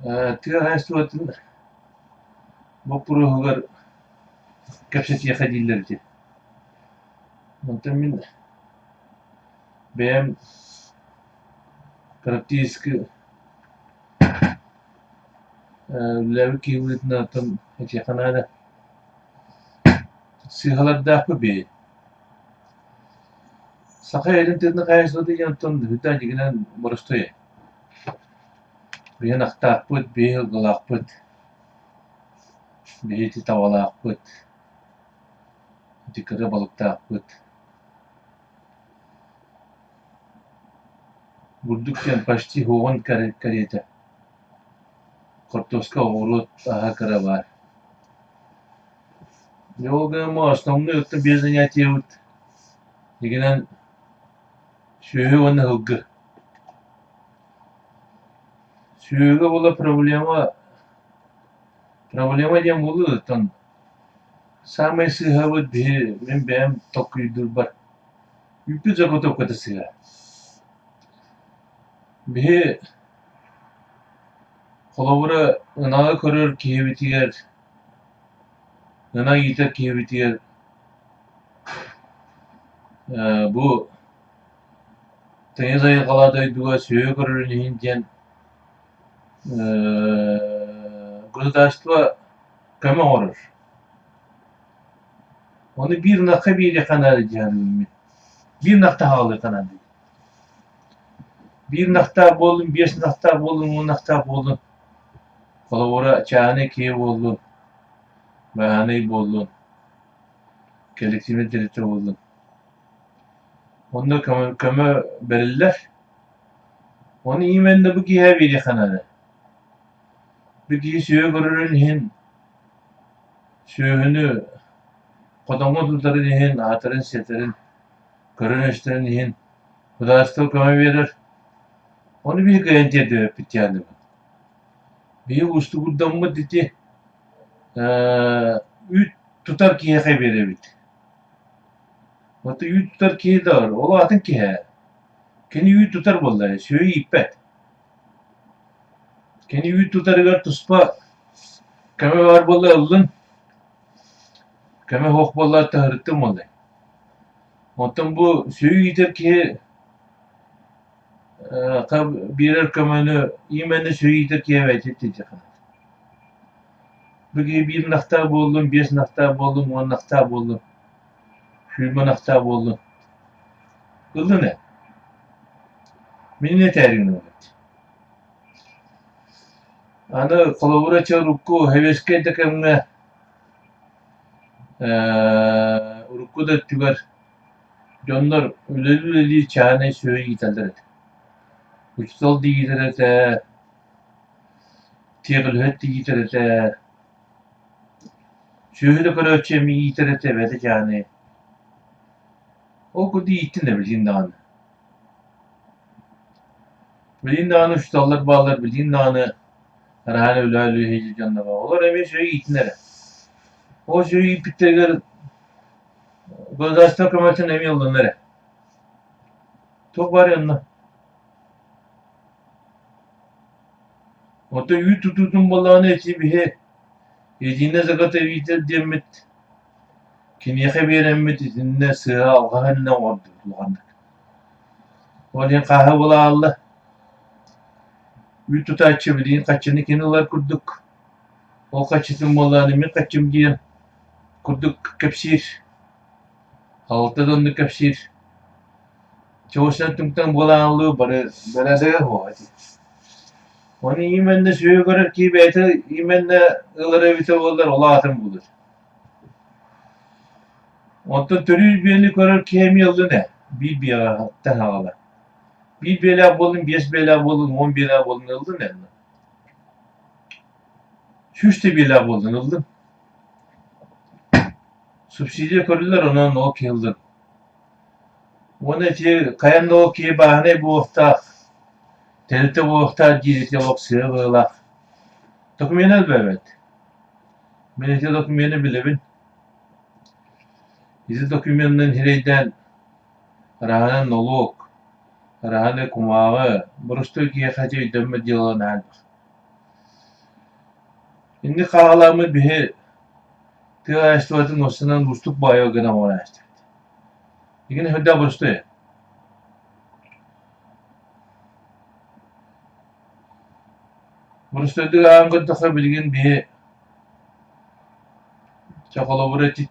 Тыа хаһаайыстыбатын боппуруоһугар кэпсэтиэххэ дииллэр ити. Онтон мин бэйэм практически үлэлээбит киһи быһыытынан оттон этиэххэ наада. Сыыһалардаахпыт бэйи. Саха эрин тыатын хаһаайыстыбата диэн оттон ыһыта дьиҥинэн боростуой. Биһи ынахтаахпыт, биһи сылгылаахпыт, биһи ити табалаахпыт, ити кыра балыктаахпыт. Бурдук диэн почти уһуоҕун кэриэтэ. Хортуоска, оҕуруот аһа кыра баар. Дьэ ол гынан основной оттон биир занятиебыт дьиҥинэн сүөһү уонна сылгы. Сүөһүгэ буолар проблема проблема диэн буолуо оттон саамай сыыһабыт биһи мин бэйэм толкуйдуурбар үүппүт заготовката сыыһа. Биһи холобура ынаҕы көрөр киһибитигэр ынах иитэр киһибитигэр бу тыйыс айылҕалаах дойдуга сүөһү көрөрүн иһин диэн государство көмө оҥорор. Ону биир ынахха биэриэххэ наада дии саныыбын мин. Биир ынахтаах аҕалыахха наада. Биир ынахтаах буоллун, биэс ынахтаах буоллун, уон ынахтаах буоллун. Холобура, чааһынай киһи буоллун, бааһынай буоллун, коллективнай тэрилтэ буоллун. Онно көмө, көмө бэриллэр. Ону именно бу киһи биэриэххэ наада. Бу киһи сүөһү көрөрүн иһин сүөһүнү хотоҥҥо тутарын иһин, аһатарын-сиэтэрин, көрөн-истэрин иһин судаарыстыба көмө биэрэр. Ону биһиги кыайан тиэрдибэппит диэн Биһиги уустугурдаммыт ити үүт тутар киһиэхэ биэрэбит. Вот үүт тутар киһи да ол атын киһи ээ. Кини үүт тутар буолла ээ, сүөһү ииппэт. Кини үүт тутарыгар туспа көмө баар буолла ыллын, көмө суох буолла таһырыттын буолла. Оттон бу сүөһү иитэр киһи биэрэр көмөнү именно сүөһү иитэр киһи эбэтэр тиийдиэххэ Бу киһи биир ынахтаах буоллун, биэс ынахтаах буоллун, уон ынахтаах буоллун, 20 ынахтаах буоллун. Ыллын ээ. Мин этээри гынабыт. Аны холобура чэ урукку сэбиэскэй да кэмҥэ урукку да өттүгэр дьоннор үлэлии-үлэлии чааһынай сүөһү иитэллэр этэ. Учуутал да иитэр этэ, тиэхэлэһэр да иитэр этэ, сүөһү да көрөөччү эмиэ иитэр этэ эбэтэ чааһынай. Ол курдук ииттин да билигин даҕаны. Билигин даҕаны учууталлар бааллар, билигин даҕаны араһаан үлэ-үлэ дьоннор баар. Олор эмиэ сүөһү иитинэр эрэ. Ол сүөһү ииппиттэригэр государство көмөтүн эмиэ ыллынар эрэ. Туох баарый онно? Оттон үүт тутуутун буоллаҕына ити биһи единый заготовитель диэммит киниэхэ биэрэммит итиннэ сыыһа алҕаһы иннэ оҥордубут улаханнык. Ол иһин хааһы буолаалла. Үүт тутааччы билигин хаччыны кини ылар курдук. Ол хаччытын буоллаҕына мин хаччым диэн курдук кэпсиир. Алта да оннук кэпсиир. Чугасынан түҥтэн буолааллыы бары бэрээдэгэ суох ити. Ону именно сүөһү көрөр киһи бэйэтэ именно ылара эбитэ буоллар ол аатын булар. Онтон төрүүр биэни көрөр киһи эмиэ ыллын ээ, биир биэҕэттэн аҕала. Биир биэлээх буоллун, биэс биэлээх буоллун, уон биэлээх буоллун ыллын ээ. Сүүс да биэлээх буоллун ыллын. Субсидия көрүллэр, онон ол киһи ыллын. Уонна ити хайан да ол киһи бааһынай буолуохтаах, тэрилтэ буолуохтаах диир ити олох сыа быһыылаах. Докумена элбээбэт. Мин ити докумены билэбин. Ити докуменынан сирэйдээн араһынан нолуок, араһаны кумааҕы, боростуой киһиэхэ ити өйдөммөт дьыала наһаа элбэх. Инник хааҕылааммыт биһи тыа хаһаайыстыбатын уоссанан уустук баайа гына оҥорон ааспыт. Игин сүрдээх боростуой. Боростуойдук ааҕан көрдөххө билигин биһи чэ холобура ити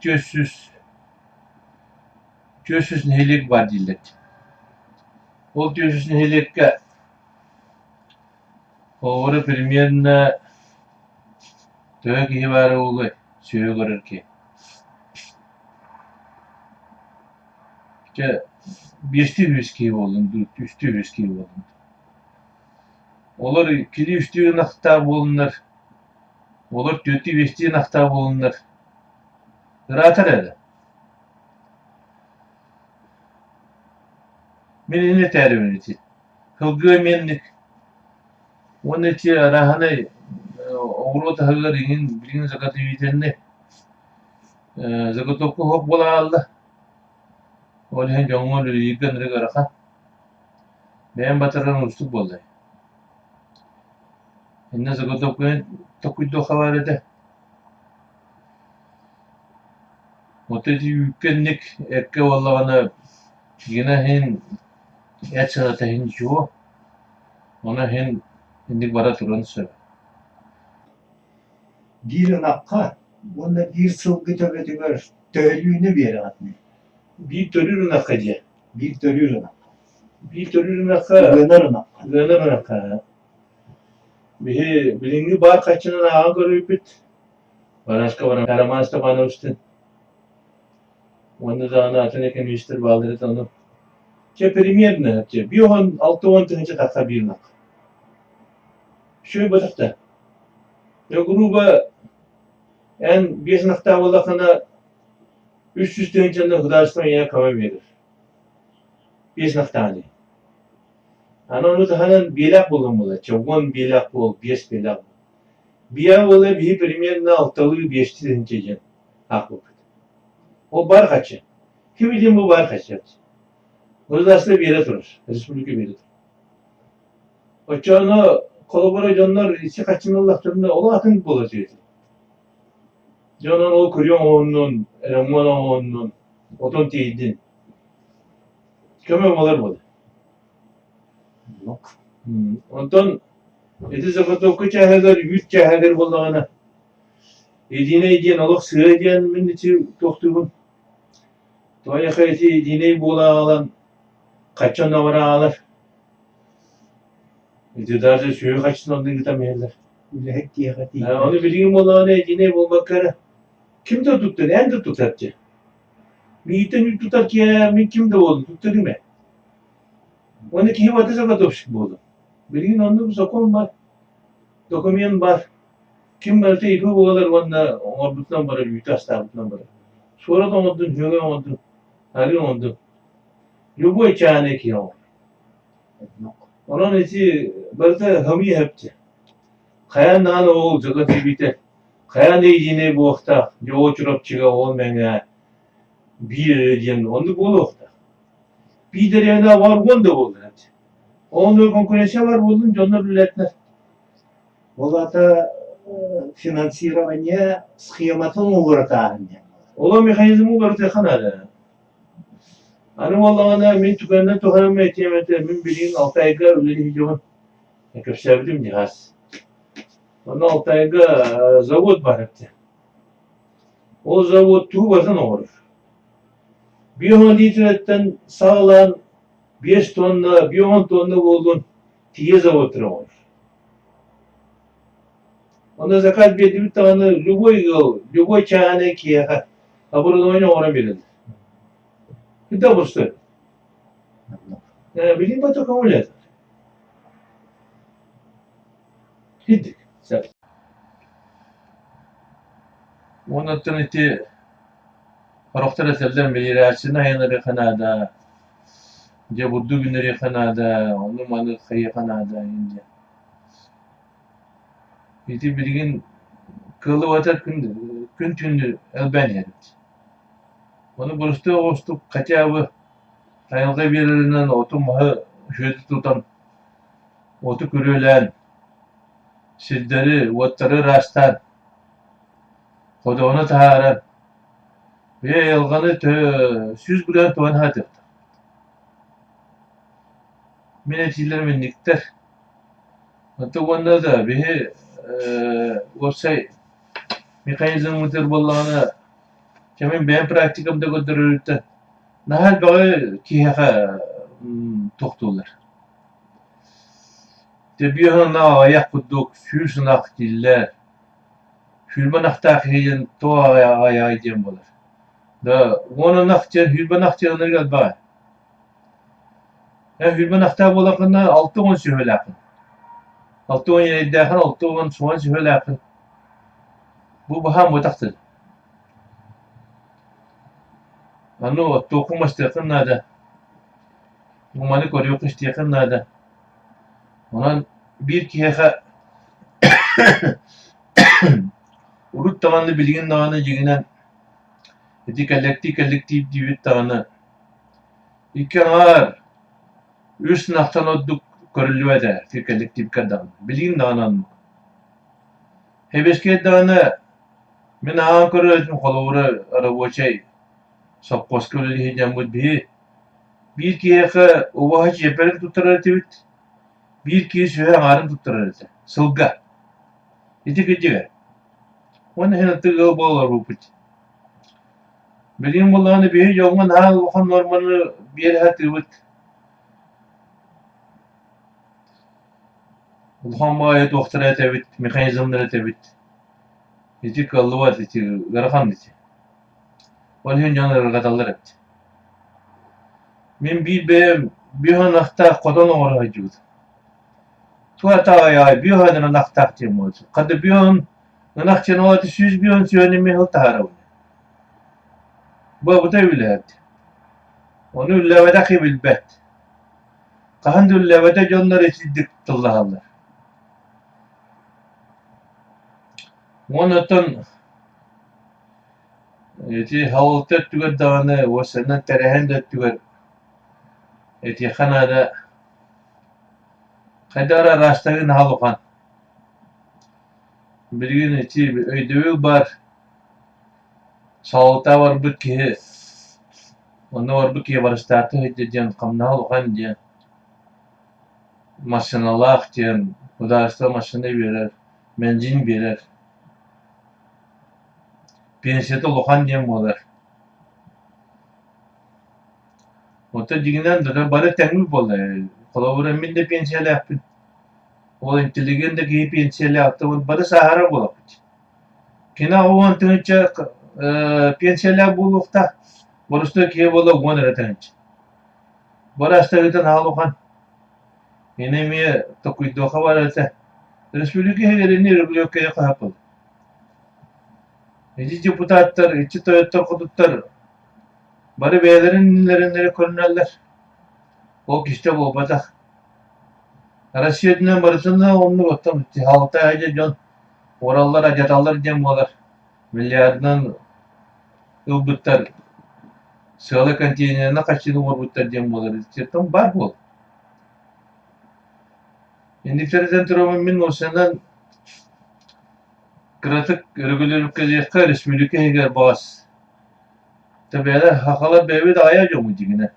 400 нэһилиэк баар дииллэр. Ол 400 нэһилиэккэ холобура примерно төһө киһи баара буолуой сүөһү көрөр киһи? Чэ биэстии үс киһи буоллун дуу, үстүү үс киһи буоллун дуу. Олор иккилии үстүү ынахтаах буоллуннар, олор түөртүү биэстии ынахтаах буоллуннар ыраатар эрэ. Мин инньэ этээрибин ити. Кылгыа миэнник уонна ити арааһынай оҕуруот аһыгар иҥин билигин заготовительнай заготовка оһох буола хаалла. Ол иһин дьоҥҥо үлэлииргэ ынырык ыарахан. Бэйэм батаран уустук буолла. Иннэ заготовканы токуйдуохха баар этэ. Вот ити үүккэ инник эккэ буоллаҕына гына иһин эт сыаната иһин ничего, ону иһин инник бара туран сөп. Биир ынахха уонна биир сылгы төбөтүгэр төһөлүүнү биэрэҕитний? Биир төрүүр ынахха диэ. Биир төрүүр ынахха. Биир төрүүр ынахха Ыанар ынахха. Ыанар ынахха. Биһи билиҥҥи баар хаччынан ааҕан көрүүпүт. Барашка Роман Степановичтын уонна даҕаны атын экономистар бааллар этэ ону чэ примерно чэ 5-60 тыһыынча тахса биир ынах. Үчүгэй ботахта. Я грубо эн биэс ынахтаах буоллаххына 300 тыһыынчаны государство ийэ көмө биэрэр. Биэс ынахтаах дии. Аны ону таһынан биэлээх буолуон буолар. Чэ 10 биэлээх буол, биэс биэлээх буол. Биэ буола биһи примерно алталыы биэстии тыһыынча диэн аахпыппыт. Ол баар хаччы. Ким диэн бу баар хаччы. Государство биэрэ турар, республика биэрэ турар. Оччоҕуна холобура дьоннор иччи хаччыны ыллахтарына ол атын буола түһүө. Дьон ол күрүө оҥоһуннун, ремонт оҥоһуннун, отон тиийдин. Көмө буолар буолар. Онтон ити заготовка чааһыгар, үүт чааһыгар буоллаҕына, единый диэн олох сыа диэн мин ити туохтуубун. Тоойохо ити единый буола аҕалан, хаччан оҥоро аҕалар. Ити даже сүөһү хаччын онно ыытан иһэллэр. Үлэһит киһиэхэ тиийбэт. Ону билигин буоллаҕына единый буолбакка эрэ ким да туттар, эн да тутар дии. Миигиттэн үүт тутар киһи мин ким да буоллун туттарым ээ. Уонна киһи барыта заготовщик буолла. Билигин оннук закон бар, документ бар. Ким барыта ИП буолар уонна оҥорбутунан барар, үүтү астаабытынан барар. Суорат оҥордун, үөгэ оҥордун, арыы оҥордун. Любой чааны киһи оҥорор. Онон ити барыта хомуйа сөптө. Хайаан даҕаны ол дьоно тиийбитэ, хайаан да едиинэй буолуохтаах, дьэ ол Чурапчыга, ол Мэҥэ биир эрэ диэн оннук буолуохтаах. Биир дэриэбинэ бар уон да буоллар эбит. Ол конкуренция бар буоллун, дьоннор үлэлэтинэр. Ол аата финансирование схематын уларытааһын диэн. Ол механизмы уларытыахха наада. Аны буоллаҕына мин түгэнинэн туһанаммын этиэм этэ, мин билигин Алтайга үлэлии сылдьабын. Кэпсээбитим дьаһаас. Онно Алтайга завод баар этэ. Ол завод тугу барытын оҥорор. 50 литрэттэн саҕалаан 5 тонна, 50 тонна буоллун тиийэ заводтары оҥорор. Онно заказ биэрдибит даҕаны любой ыал, любой чааһынай киһиэхэ оборудование оҥорон биэрэллэр. Куда обустой? Билигин бата көҥүлэ. Кирдик. Сөп. Уонна ити Сорохтор этэллэр мелиорацияны айанарыахха наада, дьэ бурдук үүннэриэххэ наада, ону-маны хайыахха наада эҥин диэн. Ити билигин кыаллыбатар күн күн-түүн элбээн иһэр эбит. Ону боростуой оҕустук хотя бы айылҕа биэрэринэн оту-маһы үчүгэйдик тутан, оту күрүөлээн, сирдэри, уоттары ыраастаан. Ходоону таһааран, бэйэ айылҕаны 100 грамм туһан аһатыахтаах. Мин этиилэрим инниктэр. Оттон уонна да биһи уопсай механизммытыгар буоллаҕына, чэ мин бэйэм практикам да көрдөрөрүттэн наһаа элбэҕи киһиэхэ тохтууллар. Тэбиэһэ ынах аҕыйах курдук 100 ынах дииллэр. 20 ынахтаах киһи диэн туох аҕыйаҕай диэн буолар. Да 10 ынах диэн 20 ынах диэн ынырык элбэҕэ. Эн 20 ынахтаах буоллаххына 60 сүөһүлээххин. 60 эрэйдээххин, 60 суон сүөһүлээххин. Бу баһаам буотахтын. Аны оттуоххун мастыаххын наада. Маны көрүөххэ-истиэххин наада. Онон биир киһиэхэ урут даҕаны билигин даҕаны дьиҥинэн ити кэллэктиип кэллэктиип диибит даҕаны икки аҥаар үс ынахтан ордук көрүллүбэт ээ ити кэллэктиипкэ даҕаны билигин даҕаны оннук. Сэбиэскэй даҕаны мин ааҕан көрөр этим холобура рабочай сопхуоска үлэлии сылдьаммыт биһи биир киһиэхэ убаһа чиэппэрин туттарар этибит, биир киһи сүһэ аҥаарын туттарар этэ, сылга. Ити кырдьыга. Уонна иһин ытык ыал буоларбыппыт. Билигин буоллаҕына биһи дьоҥҥо наһаа улахан нуорманы биэрэ сатыыбыт. Улахан баҕайы туохтара этэбит, механизмнары этэбит. Ити кыаллыбат, ити ыарахан ити. Ол иһин дьон ыарырҕаталлар эбит. Мин биир бэйэм бүөх ынахтаах хотон оҥоро сылдьыбытым. Туох-аай бүөх ынахтаах диэн буолчу. Хата бүөх ынах диэн ол аты 100 бүөх сүөһүнү эмиэ сыл таһаарабын. Бу абытай үлэһит. Ону үллээбэтэх киһи билбэт. Хаһан да үллээбэтэх дьоннор итирдик тыллаһаллар. Уонна оттон ити салалта өттүгэр даҕаны, уопсайынан тэрээһин да өттүгэр этиэххэ наада, хайдах эрэ араастаһыы наһаа улахан. Билигин ити өйдөбүл баар, салалта барбыт киһи, онно барбыт киһи барыстаахтык сылдьар диэн, хамнаһа улахан диэн, массыыналаах диэн, судаарыстыба массыына биэрэр, бензин биэрэр. Пенсията улахан диэн буолар. Оттон дьиҥинэн да бары тэҥҥит буолла. Холобура мин да пенсиялаахпын. Ол интеллигент да киһи пенсиялаах, бары сааһырар буолаппыт. Кини 10 тыһыынча пенсиялаах буолуохтаах, боростуой киһи буола 10 эрэ тыһыынча. Бары астарыытын аал улахан. Ини эмиэ токуйдуохха бар этэ. Республика иһигэр ини регулировкайа хаһаппыт. Ити депутаттар, иччи тойоттор хотуттар бары бэйэлэрин иннилэрин эрэ көрүнэллэр. Ол кистэ буолбатах. Россия үрдүнэн барытын оннук оттон алта дьон уораллар, алдьаталлар диэн буолар. Миллиардынан ылбыттар, сыала контейнерынан харчыны уорбуттар диэн буолар. Ититтэн баар буол. Инниктэритэн тураммын мин уопсайынан кыратык регулировкалыахха республика иһигэр баҕас Тэбээлэр сахалар бэйэбит аҕыйах дьоммут дьиҥинэ.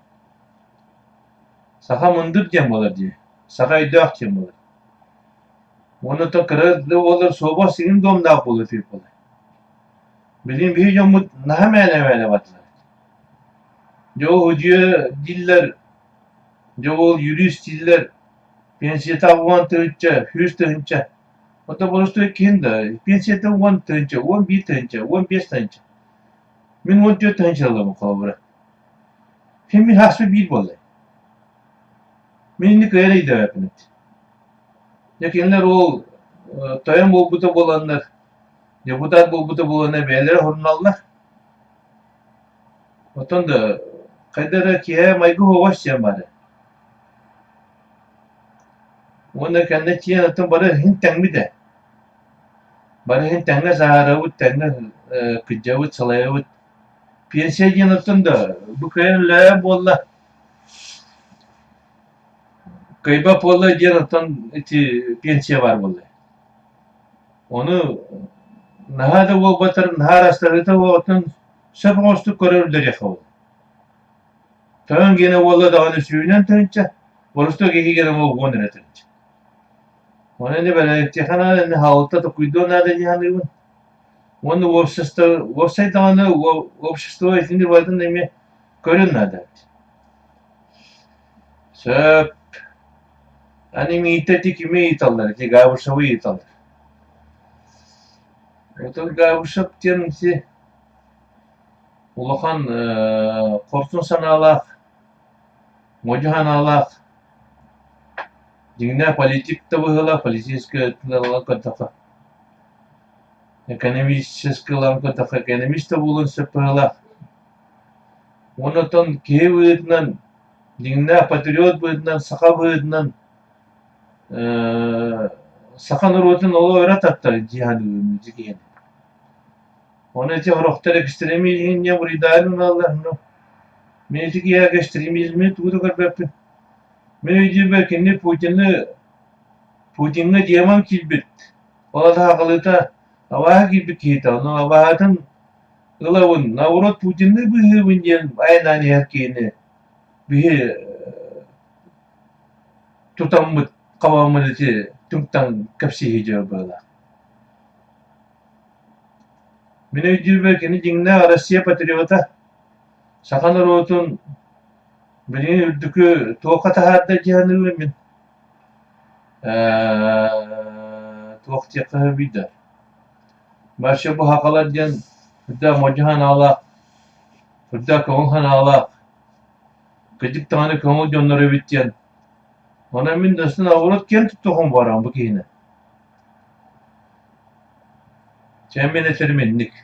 Саха мындыр диэн буолар дии, саха өйдөөх диэн буолар. Уонна то кыра да буоллар суобас иҥин дуомнаах буолуо үһү буолар. Билигин биһиги дьоммут наһаа мээнэ-мээнэ бардылар. Дьэ ол удьуо дииллэр, дьэ ол юрист дииллэр, пенсията 10 тыһыынча, 100 тыһыынча. Оттон боростуой киһин да пенсията 10 тыһыынча, 11 тыһыынча, 15 тыһыынча. Мин 14 тыһыынча ылабын холобура. Ким мин хаспы биир буолла. Мин инник кыайан өйдөөбөппүн эбит. Дьэ кинилэр ол тойон буолбута буоланнар, депутат буолбута буоланнар бэйэлэрэ суруналлар. Оттон да хайда эрэ киһи майгы суоҕа сиэн баара. Уонна кэннэ тиийэн оттон бары иһин тэҥмит ээ. Бары иһин тэҥҥэ саһаарабыт, тэҥҥэ кырдьабыт, салайабыт. Пенсия диэн оттон да бу кыайан үлэлээбэт буолла. Кыайбат буолла диэн оттон ити пенсия баар буолла. Ону Наһаа да буолбатар, наһаа арастаһыыта буолтун сөп оҥостук көрөр үлэлиэххэ буолла. Тойон гиэнэ буолла даҕаны сүүнэн тыһыынча, боростуой киһи гиэнэ буолуон эрэ тыһыынча. Ону ини бэлэттиэхэ наада, ини хаалта токуйдуон наада дии саныыбын. Уонна уопсаста уопсай даҕаны общество итини барытын эмиэ көрүн наада эбит. Сөп. Аны миитэ ити кими ыйыталлар, ити Габышевы ыйыталлар. Отон Габышев диэн ити улахан хорсун санаалаах, модьу санаалаах, дьиҥнээх политик да быһыылаах, политическай өттүнэн ылан көрдөххө, экономическай ылан көрдөххө, экономист да буолуон сөп быһыылаах. Уонна оттон киһи быһыытынан, дьиҥнээх патриот быһыытынан, саха быһыытынан саха норуотун олох өрө таттар дии саныыбын ити киһини. Ону ити сорохтор экстремизм диэн буруйдаарын ылаллар, но мин ити киһиэхэ экстремизми тугу да көрбөппүн. Мин өйдүүрбэр кини Путины Путиҥҥа демон киирбит, ол атаакалыыта абааһы киирбит киһитэ, ону абааһытын ылабын, наоборот Путинныы быыһыыбын диэн айаннаан иһэр киһини биһи тутаммыт, хабаммыт ити түҥ-таҥ кэпсиһии дьоро быһыылаах. Мин өйдүүрбэр кини дьиҥнээх Россия патриота, саха норуотун билигин үрдүкү туохха таһаарда дии саныыбын мин. Туох диэххэ сөбүй да. Вообще бу сахалар диэн үрдээх модьу санаалаах, үрдээх көҥүл санаалаах, кырдьык даҕаны көҥүл дьоннор эбит диэн. Онон мин өссө наоборот киэн туттуохум баарым бу киһини. Чэ мин этэрим инник.